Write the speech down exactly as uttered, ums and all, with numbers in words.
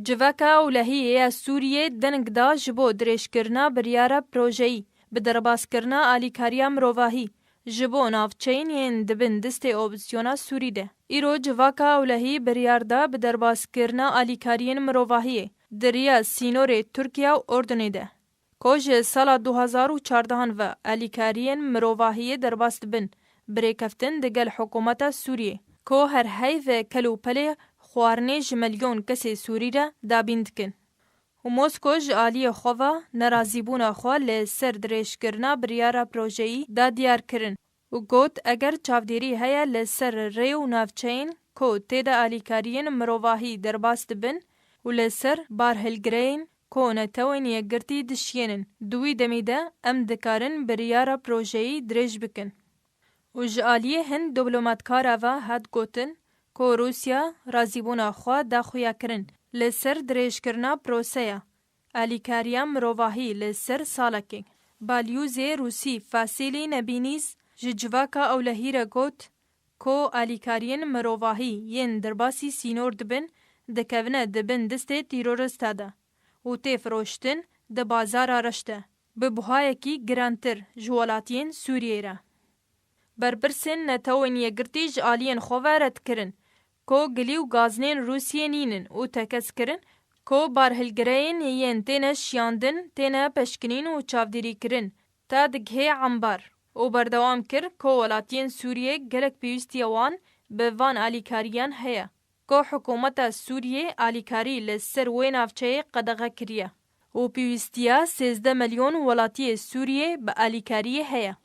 Civaka Ewlehiyê ya Sûriyê deng da ji bo dirêjkirina biryara projeyî bi derbaskirina alîkariya mirovahî ji bo navçeyên yên dibin distê opozîsyona Sûrî de. Îro Civaka Ewlehî biryar da bi derbaskirina alîkariyên mirovahiyê di riya sînorê Tirkiye û Urdunê de, ku ji sala du hazar û çardehan ve alîkariyên mirovahiyê derbas dibin, bi rêkeftin digel hikûmeta Sûriyê, ku her heyv kel û pelê xwarinê ji milyon kesê Sûrî re dabîn dikin. Û Mosko ji aliyê xwe ve nerazîbûna xwe li ser dirêjkirina biryara projeyî da diyar kirin û got, eger çavdêrî heye li ser rê û navçeyên ku tê de alîkariyên mirovahî derbas dibin û li ser barhilgireyên ku Netewên Yekgirtî dişiyênin, di wî demî de em dikarin biryara projeyî dirêj bikin. Û ji aliyê hin diplomatkara ve hat gotin ku Rûsya razîbûna xwe da xuyakirin li ser dirêjkirina proseya alîkariya mirovahî li ser salekê. Balyozê Rûsî Fasîlî Nebînîz ji Civaka Ewlehî re got ku alîkariyên mirovahî yên derbasî sînor dibin, dikevine di bin distê terorista de û tê firoştin di bazara reş de, bi buhayekî girantir ji welatiyên Sûriyê re. Berpirsên Netewên Yekgirtî ji aliyên xwe ve red kirin ku gilî û gazinên Rûsiyê nînin û tekez kirin ku barhilgireyên yên têne şiyandin têne peşkinîn û çavdêrîkirin ta digihê embar û berdewam kir ku welatiyên Sûriyê gelek pêwîstiya wan bi van alîkariyan heye, ku hikûmeta Sûriyê alîkarî li ser wê navçeyê qedexe kiriye û pêwîstiya sêzdeh milyon welatiyê Sûriyê bi alîkariyê heye.